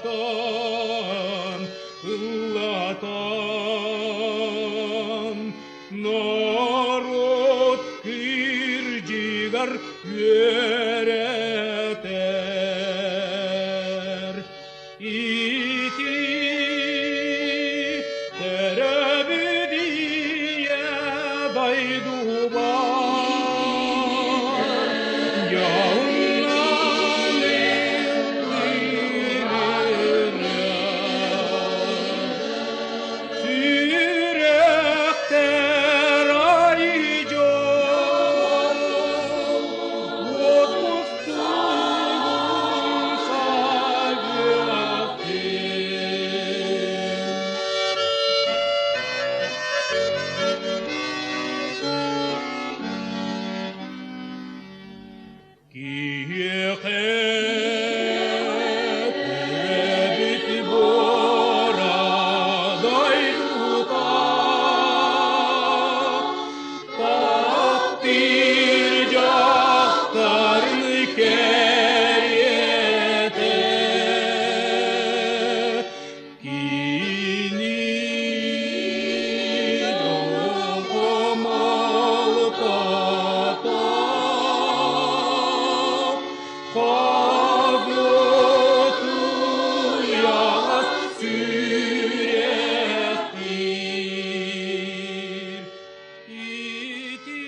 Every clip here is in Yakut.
Ыллатан, ыллатан, норуот кырдьыгар үөрэтэр. Ити төрөөбүт ийэ дойдубар дьоһуннан Сүрэхтэр ай дьол Киһиэхэ төрөөбүт буора дойдута Таптыыр дьахтарын кэриэтэ Кини дьолго-малтата Хобутуйаҕас сүрэхтиир Ити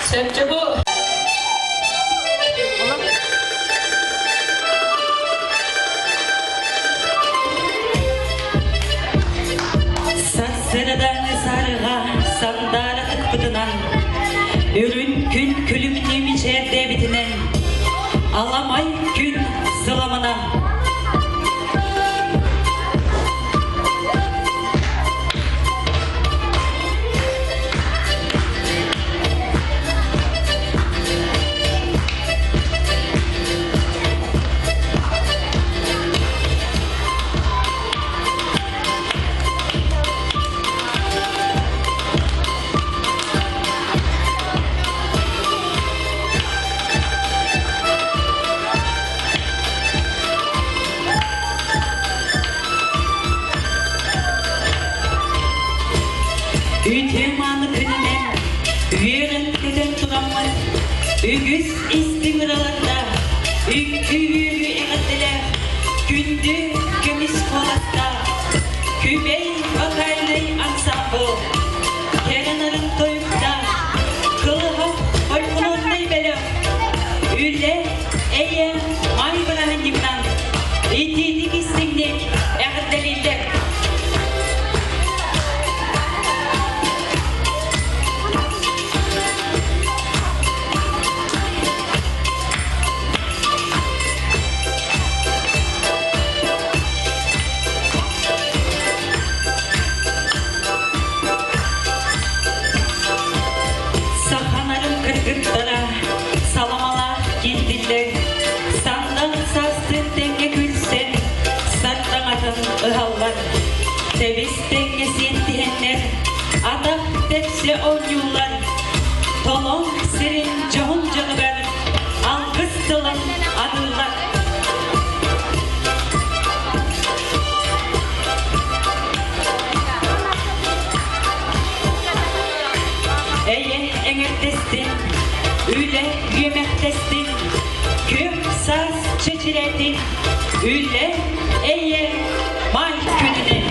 Сөпчө бу. Сарсыардаҥы сарыга сандаара тыкпытынан, үрүн күн күлүмнүү мичээрдээбитинэн, аламай күн сыламынан. Үтүө-мааны күнүнэн үөрэн-көтөн тураммын үгүс истиҥ ыралардаах, үҥкүү-үөрүү эҕэрдэлээх, күндү көмүс куоластаах Күбэй вокальнай ансаамбыл кэрэ нарын тойуктаах, кылыһах фольклор. оонньууллар, Толон сирин дьоһун дьонугар алгыс тылын аныыллар. Эйэ эҥэрдэстин, үлэ үөмэхтэстин, күөх саас чэчирээтин, үлэ, эйэ, май күнүнэн!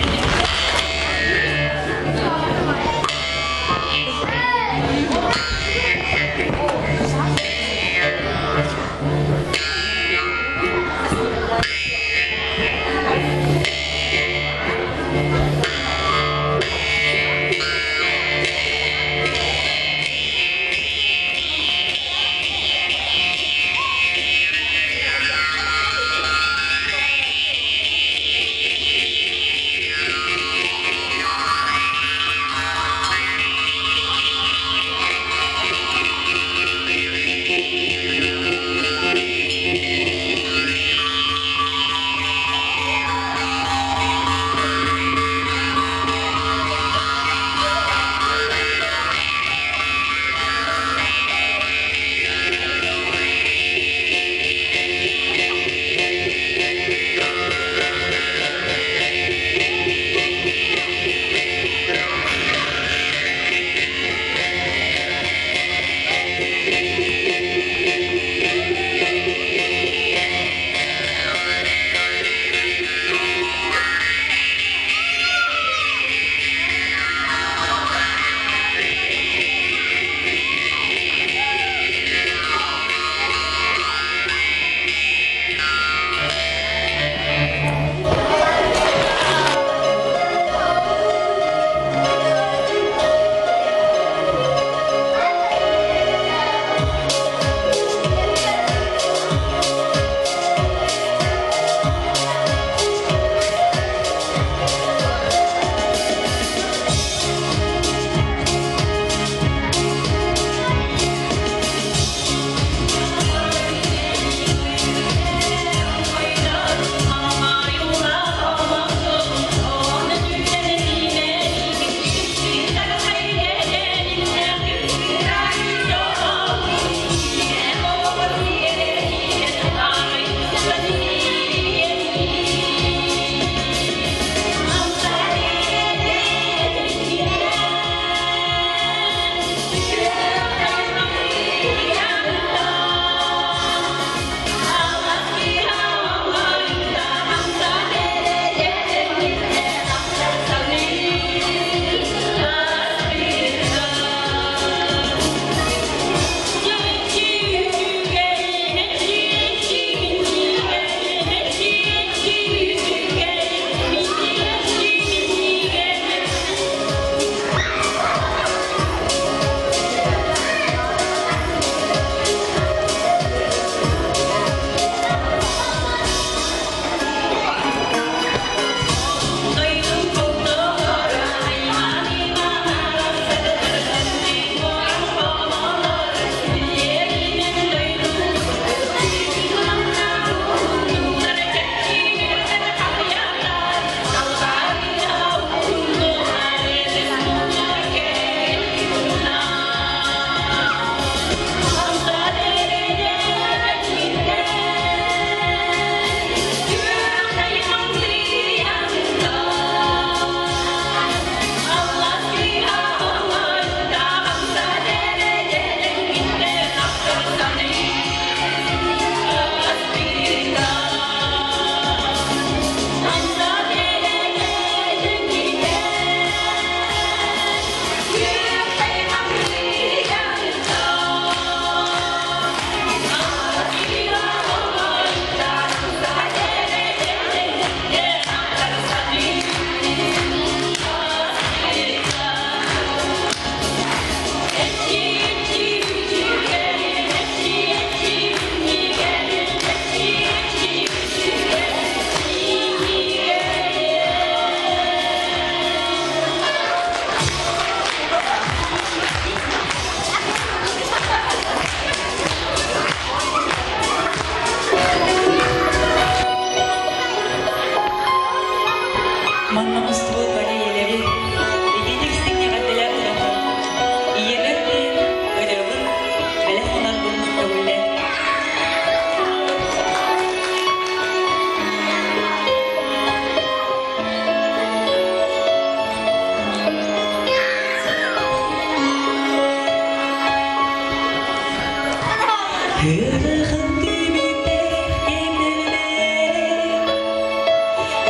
Ыарахан түбүктээх кэмнэрбэр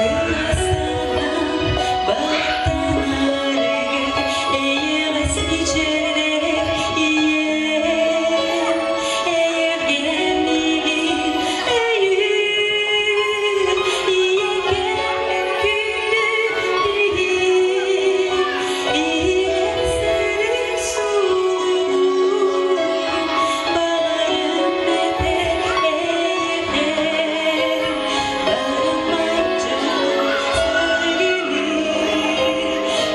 ыраас санаам баттанарыгар эйэҕэс мичээрдээх ийэм эйэргээн миигин өйүүр ийэкэм күндү киһим иһирэх сырдык суолум баҕарым этэ эйиэхэ бараммат дьолу саргыны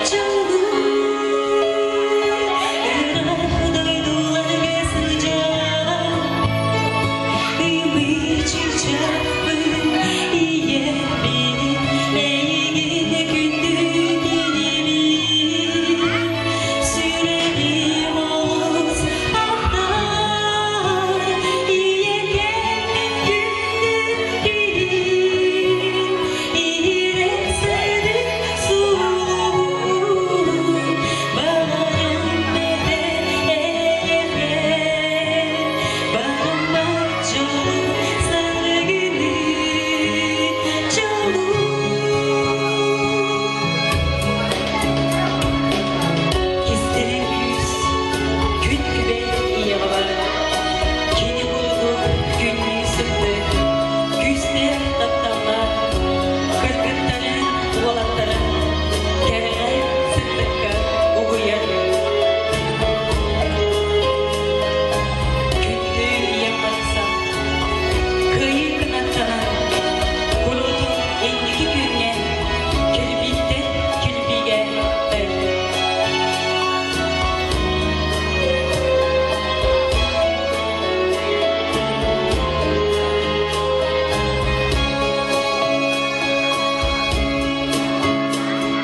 дьолу ыраах дойдуларга сылдьан ымыы-чыычаахпын ийэбин эйигин күндү кинибин сүрэҕим олус ахтар ийэкэм күндү киһим иһирэх сырдык суолум баҕарым этэ эйиэхэ бараммат дьолу саргыны дьолу. Кистэлэҥ күүс күн күбэй ийэҕэ бар. Кини курдук күннүү сырдык, күүстээх тапталлаах, кыргыттарын, уолаттарын кэрэҕэ, сырдыкка угуйар. Күндү ийэм барахсан, кыайыы кынаттанан, куруутун инники күҥҥэ кирбииттэн кирбиигэ тайдын.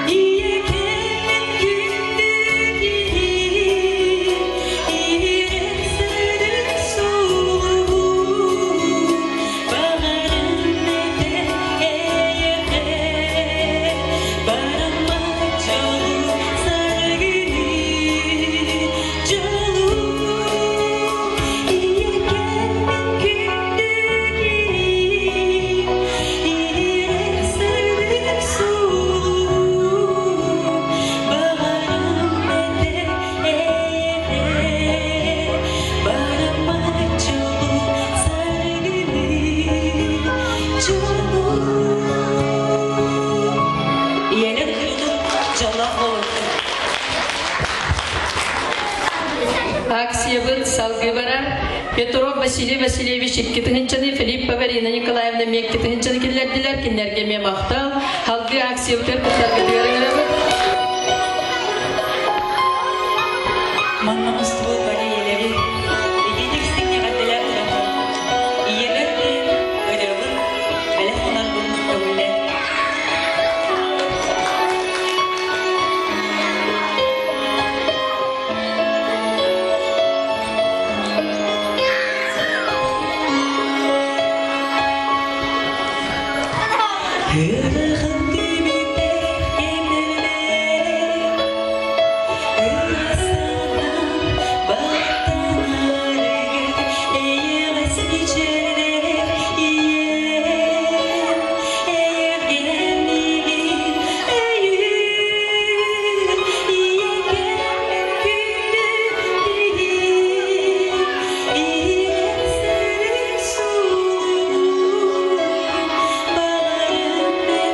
Ийэкэм күндү киһим, иһирэх сырдык суолум, баҕарым этэ эйиэхэ, бараммат дьолу саргыны дьолу. Ийэкэм күндү киһим, иһирэх сырдык суолум, баҕарым этэ эйиэхэ, бараммат дьолу саргыны дьолу. Ийэлэр курдук дьоллоох буолуохтун. Акциябыт салгыы барар. Петров Василий Васильевич икки тыһыынчаны, Филиппова Рина Николаевна эмиэ икки тыһыынчаны киллэрдилэр. Кинилэргэ эмиэ махтал. Салгыы акциябытыгар кыттаргытыгар ыҥырабыт. Манна мустубут бары ийэлэри итиитик истиҥ эҕэрдэлээн тураммын, ийэбэр диэн ырыабын бэлэх уунарбын көҥүллээ. Ыарахан түбүктээх кэмнэрбэр ыраас санаам баттанарыгар эйэҕэс мичээрдээх ийэм эйэргээн миигин өйүүр ийэкэм күндү киһим иһирэх сырдык суолум баҕарым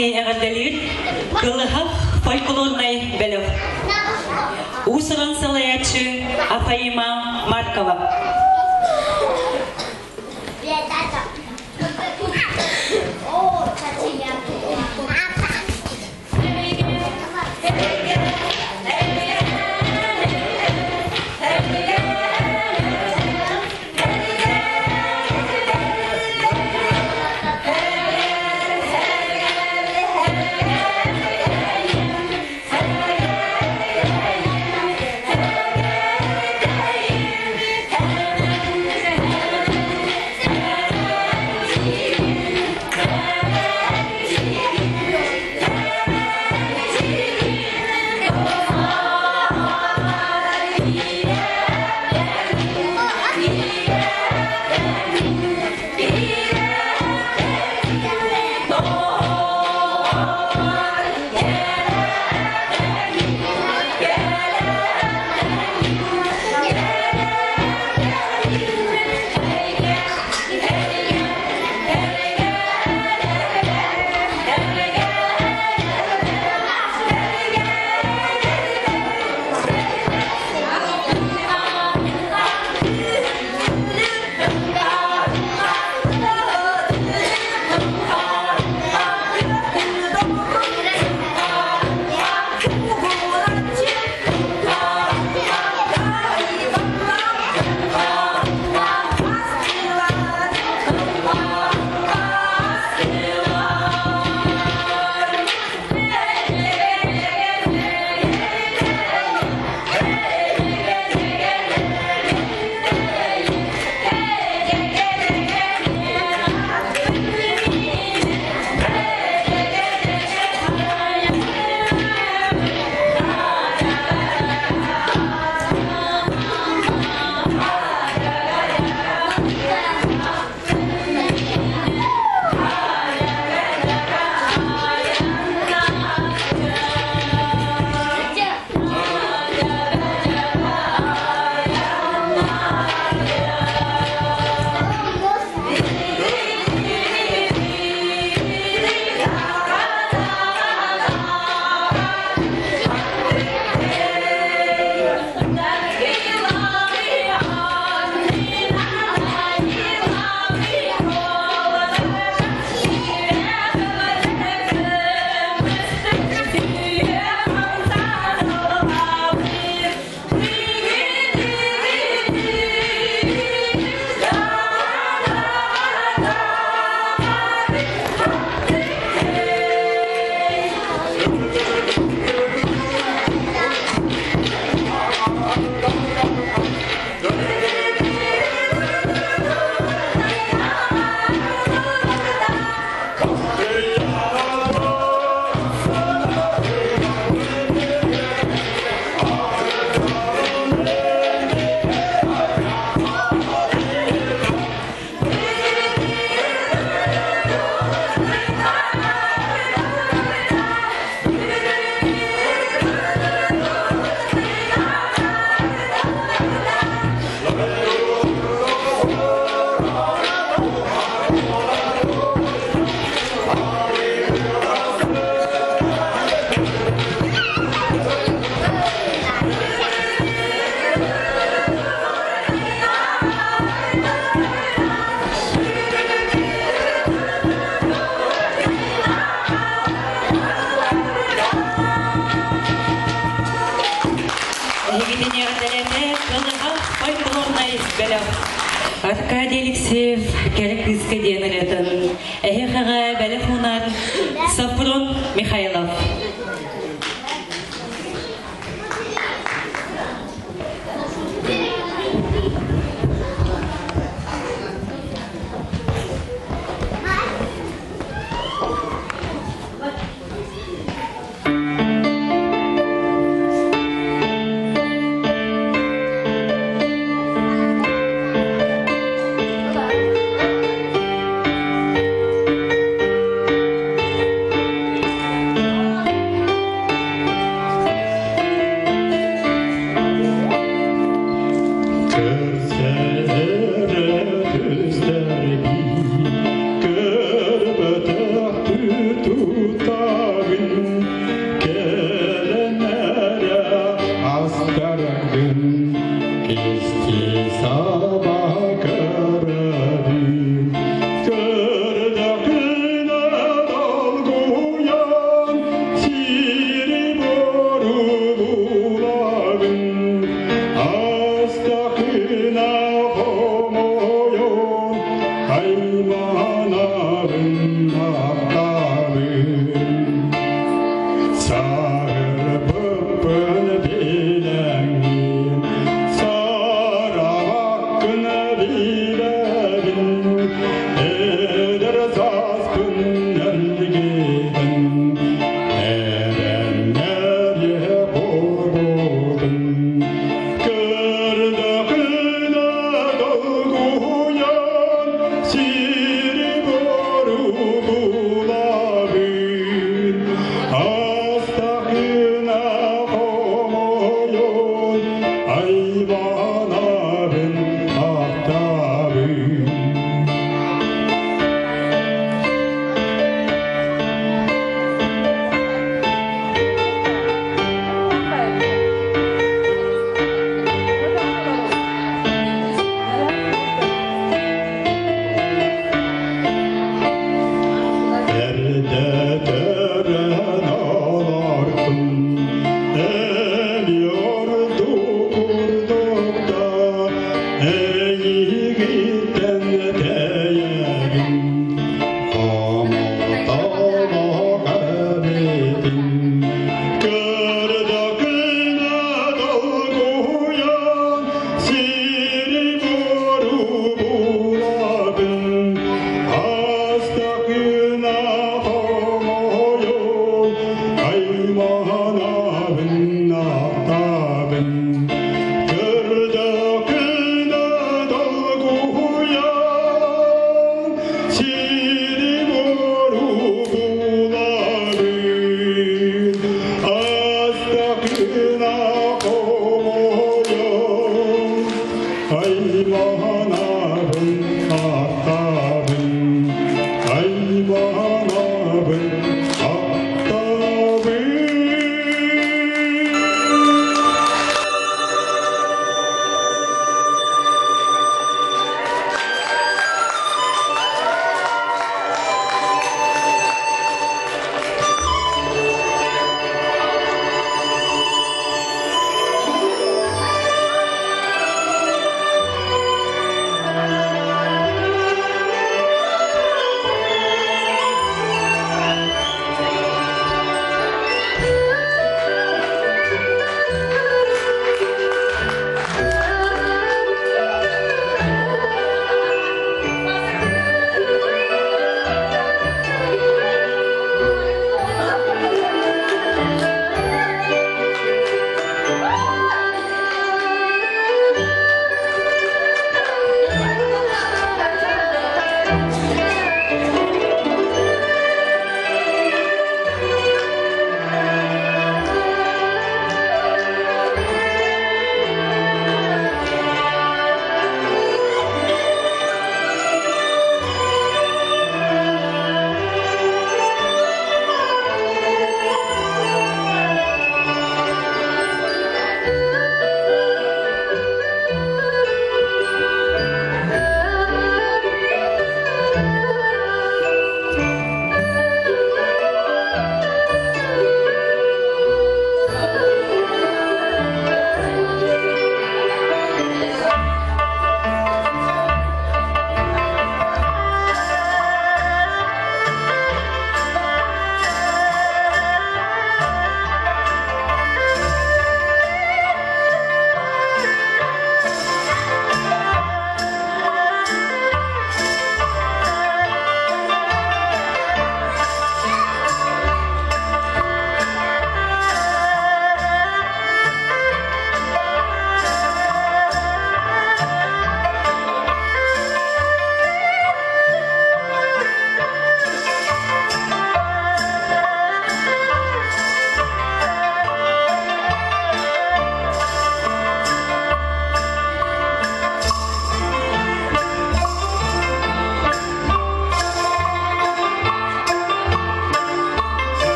Эһигини эҕэрдэлиир Кылыһах фольклорнай бөлөх. Уус-уран салайааччы Афаима Маркова. Эһигитин эҕэрдэлээтэ Кылыһах фольклорнай бөлөх. Аркадий Алексеев кэрэ кыыска диэн ырыатын эһиэхэҕэ бэлэх уунар Сафрон Михайлов.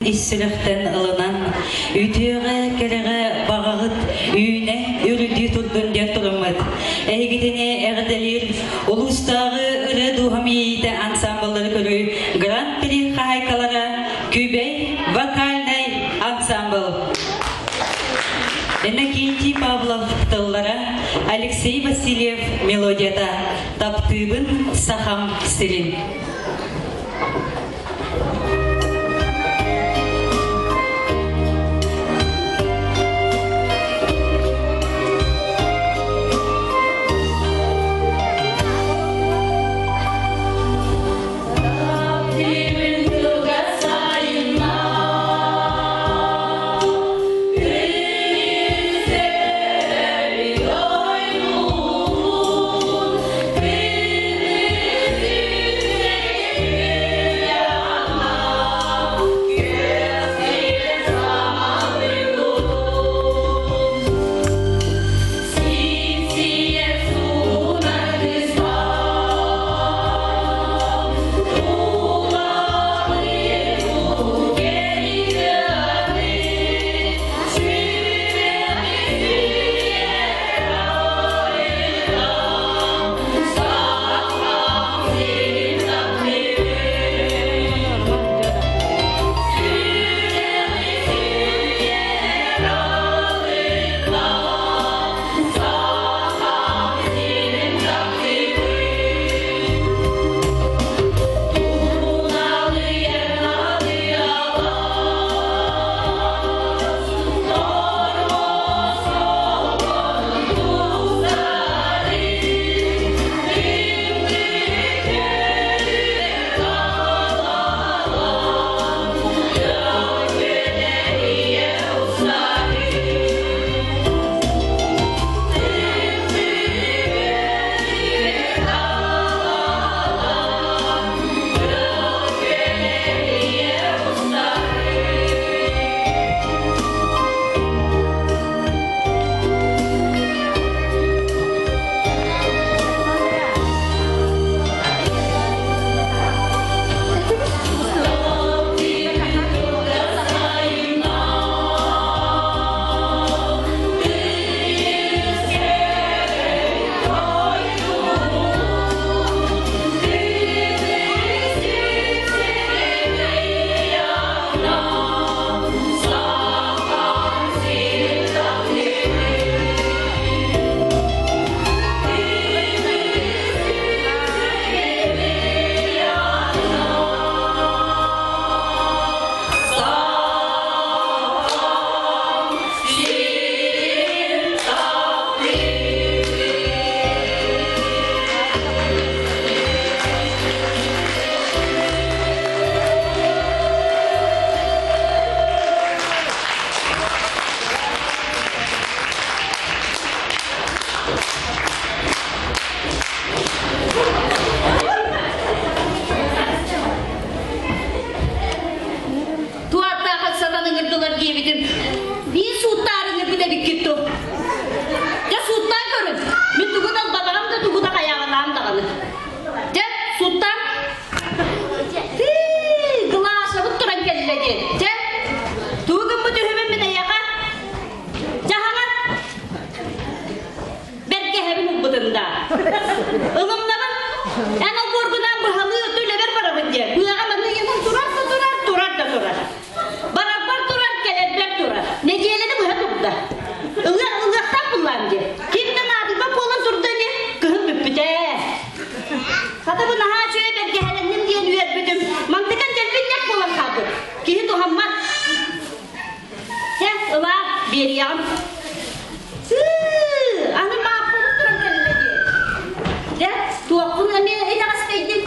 Ис сүрэхтэн ылынан, үтүөҕэ, кэрэҕэ баҕаҕыт үүнэ үрдүү турдун диэн туруммут. Эһигитини эҕэрдэлиир улуустааҕы ырыа дууһам иэйиитэ ансамбллары көрүү Гран-при хаһаайкалара Күбэй вокальнай ансамбл. Иннокентий Павлов тыллара, Алексей Васильев мелодията «Таптыыбын сахам сирин». диэбитим. Биир сууттаарын ыппыт эбиккит ту. Дьэ сууттаан көрүн. Мин тугу да ылбатаҕым да тугу да хайаабатаҕым даҕаны. Дьэ сууттаан. Тыы, Глашабыт туран кэллэ диэн. Дьэ, тугу гыммыт үһүбүн мин эйиэхэ? Дьаһаҕа бэргэһэбин ылбытым да. Ылымнабын. Эн олбуоргунаан быһалыы үлэбэр барабын диэн. Быаҕа маны ыйанан турар да турар, турар да турар. Барарбар турар, кэлэрбэр турар. Нэдиэлэни быһа турда. Ылыах, ылыахтаах буллаам диэн. Ким да наадыйбат буолан турда ини, кыһын бүппүтэ. Хата бу наһаа үчүгэй бэргэһэлэнним диэн үөрбүтүм. Мантыкан дэлбинньэх буолан хаалбыт. Киһи туһаммат. Чэ, ылаа, биэриэҕим. Сыы, аны мааппабыт туран кэллэ дии. Дьэ, туохпун эмиэ итэҕэстэйдим.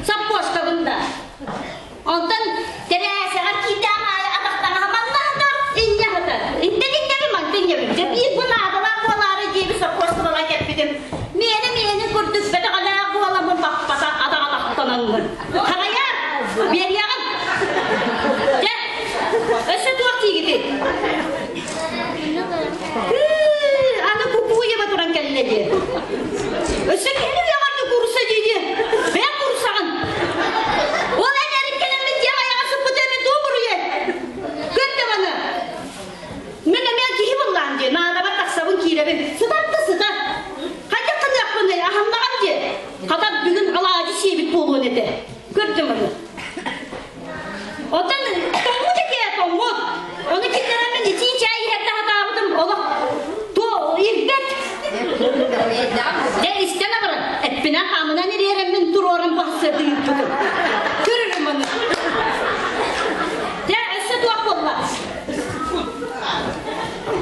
Соппуоскабын да. Онтон тэрээсэҕэр киирдээх аайы атахтаҥаһа манна сытар, инньэ сытар. Интэн иннэбин, мантан иннэбин. Дьэ, биир бу наадалаах буолаары диэби соппуоскабала кэппитим. Миэнэ миэнин курдук бэтэҕэлээх буоламмын баппата атах атахтанаммын. Хаҕайаар, биэриэҕим. Дьэ, өссө туох диигитий? Аны Кукуева туран кэллэ дии. Өссө киһини үөҕэргэ куурусса дии-дии. Бэйэҥ куурусаҕын. Ол эн эрин кэлэммин дьиэҕэ айаҕа сыппыт эбит дуу буруйа. Көр даҕаны. Мин эмиэ киһи буллаан дии. Наадабар тахсабын киирэбин. Сытар да сытар. Хайдах гыныахпыный аһыннаҕым дии. Хата бүгүн алаадьы сиэбит буолуон этэ. Көрдүм аны. Оттон тоҥмут этэ, тоҥмут. Ону киллэрэммин итии чай иһэрдэ сатаабытым олох то ирбэт. Дьэ истэн абыран, эппинэн хаамынан ириэрэммин туруоран бахсыаты ыыппытым. Көрөрүм аны. Дьэ, өссө туох буолла?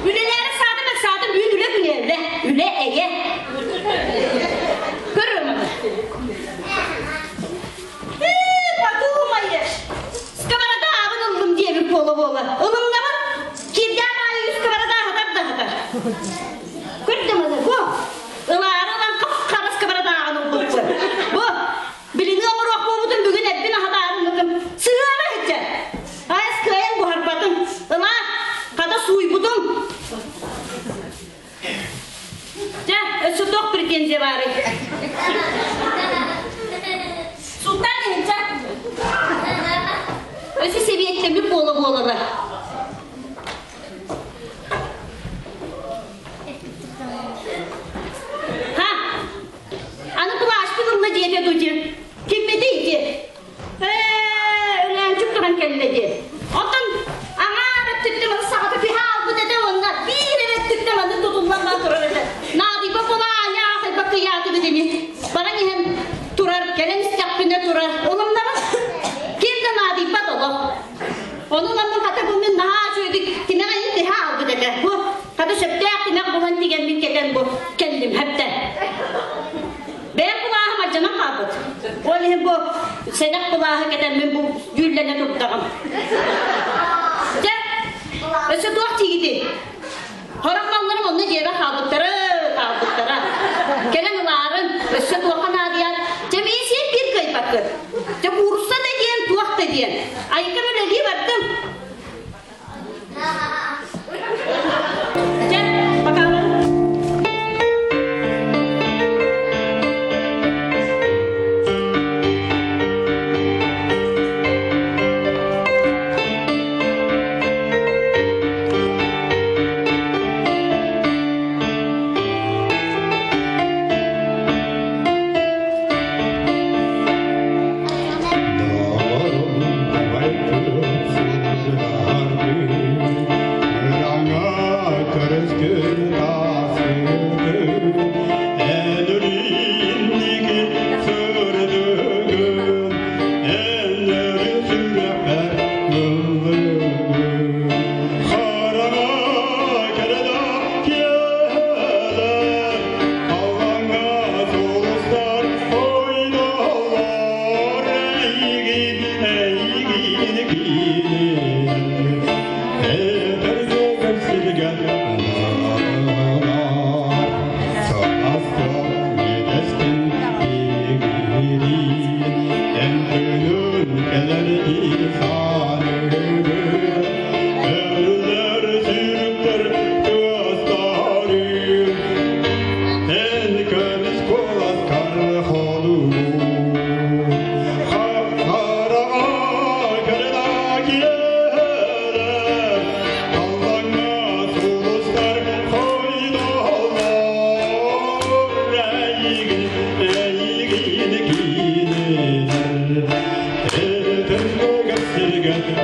Үлэлээри саатым саатым бүгүн үлэ күнэ үлэ, үлэ эйэ. Көрөрүм аны. Подумаешь, сковорода аабын ыллым диэбит буола-буола. Ылымнабын, кирдээх аайы үс сковорода аһатар да аһатар. Көрдүм аны, бу. Ылаары ылан хап-хара сковородаҕын ылбыппын. Бу, билиҥҥи оҥоруох буолбутум бүгүн эппин аһатаарыммытым. Сыһыара сылдьар. Айас кыайан буһарбатым. Ылаа, хата сууйбутум. Дьэ, өссө туох претензия баарый? Султан иһинчэ. Өссө сэбиэттэммит буола-буолалар. Ха! Аны плащпын ылла диэтэ дути. Киммитий ити? Ээ, Өлөөнчүк туран кэллэ дии. Оттон аҥаар өттүттэн маны саҕата түһэ аалбыт этэ уонна биир эрэ өттүттэн маннык тутуллан баран турар этэ. Наадыйба була аанньа аахайбакка ыйаатыбыт ини. Баран иһэн турар, кэлэн истэхпинэ турар. Оломнорун ким да наадыйбат олох. Ону ыламмын хата бу мин наһаа үчүгэйдик тимэх иһин түһэ аалбыт этэ. Бу хата сөптөөх тимэх булан тигэммин кэтэн бу кэллим хэптэ. Бэйэм кулааһым алдьанан хаалбыт. Ол иһин бу сэнэх кулааһы кэтэммин бу дьүүллэнэ турдаҕым. Дьэ, өссө туох диигитий? Хорох малларым онно дьиэбэр хаалбыттара, хаалбыттара. Кэлэн ылаарын, өссө туохха наадыйан, дьэ миин сиэн биир кыайбаккын. Дьэ куурусса да диэн, туох да диэн. Айыккам үлэлии бардым. Дьэ, пока. сиргэ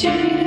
Sure.